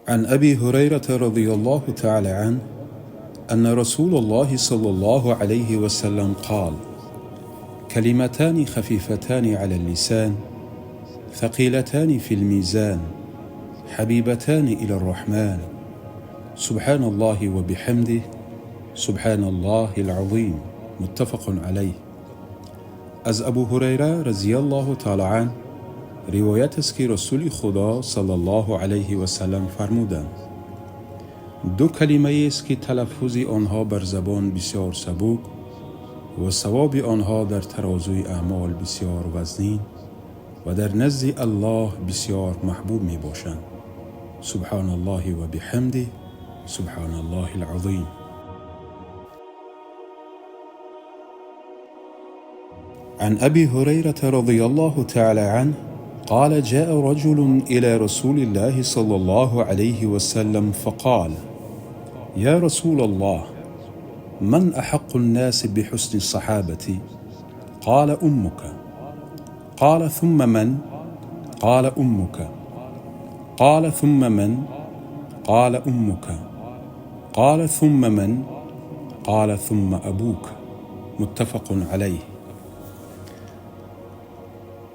عن أبي هريرة رضي الله تعالى عنه أن رسول الله صلى الله عليه وسلم قال: كلمتان خفيفتان على اللسان، ثقيلتان في الميزان، حبيبتان إلى الرحمن، سبحان الله وبحمده، سبحان الله العظيم. متفق عليه. از ابو هریره رضی الله تعالی عنه روایت است که رسول خدا صلی الله علیه و سلم فرمودند: دو کلمه است که تلفظ آنها بر زبان بسیار سبک و ثواب آنها در ترازوی اعمال بسیار وزنین و در نزد الله بسیار محبوب می باشند: سبحان الله و بحمده، سبحان الله العظیم. عن أبي هريرة رضي الله تعالى عنه قال: جاء رجل إلى رسول الله صلى الله عليه وسلم فقال: يا رسول الله، من أحق الناس بحسن الصحابة؟ قال: أمك. قال: ثم من؟ قال: أمك. قال: ثم من؟ قال: أمك. قال: ثم من؟ قال: ثم أبوك. متفق عليه.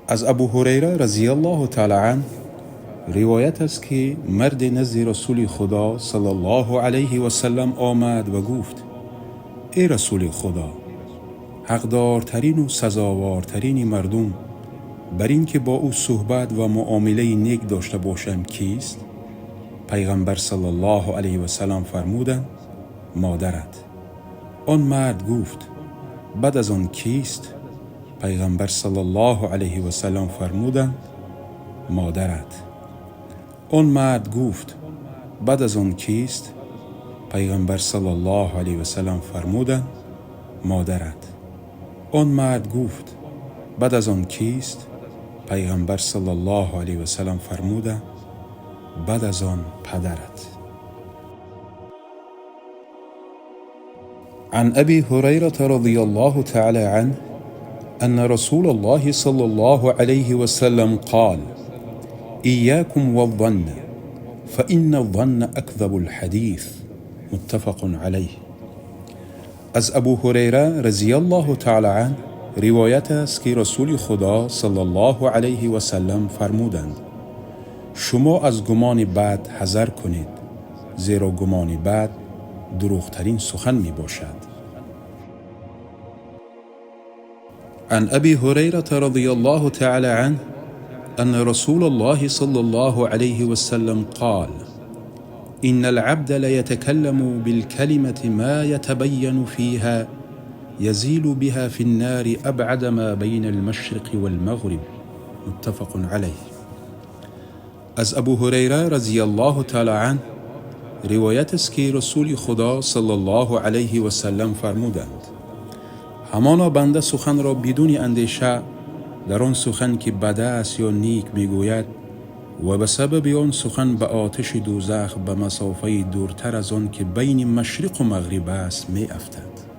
از ابو هریره رضی الله تعالی عنه روایت است که مرد نزد رسول خدا صلی الله علیه و سلم آمد و گفت: ای رسول خدا، حقدارترین و سزاوارترین مردم بر این که با او صحبت و معامله نیک داشته باشم کیست؟ پیغمبر صلی الله علیه و سلم فرمودند: مادرت. آن مرد گفت: بعد از آن کیست؟ پیغمبر صلی الله علیه و سلم فرمودند: مادرت. آن مرد گفت: بعد از آن کیست؟ پیغمبر صلی الله علیه و سلم فرمودند: مادرت. آن مرد گفت: بعد از آن کیست؟ پیغمبر صلی الله علیه و سلم فرمودند: بعد از آن پدرت. عن ابي هريره رضي الله تعالى عنه أن رسول الله صلى الله عليه وسلم قال: إياكم والظن، فإن الظن أكذب الحديث. متفق عليه. از ابو هریره رضی الله تعالی عنه روایت است که رسول خدا صلی الله علیه و سلم فرمودند: شما از گمان بد حذر کنید، زیرا گمان بد دروغترین سخن می باشد. عن أبي هريرة رضي الله تعالى عنه أن رسول الله صلى الله عليه وسلم قال: إن العبد ليتكلم بالكلمة ما يتبين فيها يزيل بها في النار أبعد ما بين المشرق والمغرب. متفق عليه. از ابو هریره رضی الله تعالی عنه روایت است که رسول خدا صلی الله علیه و سلم فرمودند: همانا بنده سخن را بدون اندیشه در آن سخن که بد است یا نیک میگوید و به سبب آن سخن به آتش دوزخ به مسافه دورتر از آن که بین مشرق و مغرب است می افتد.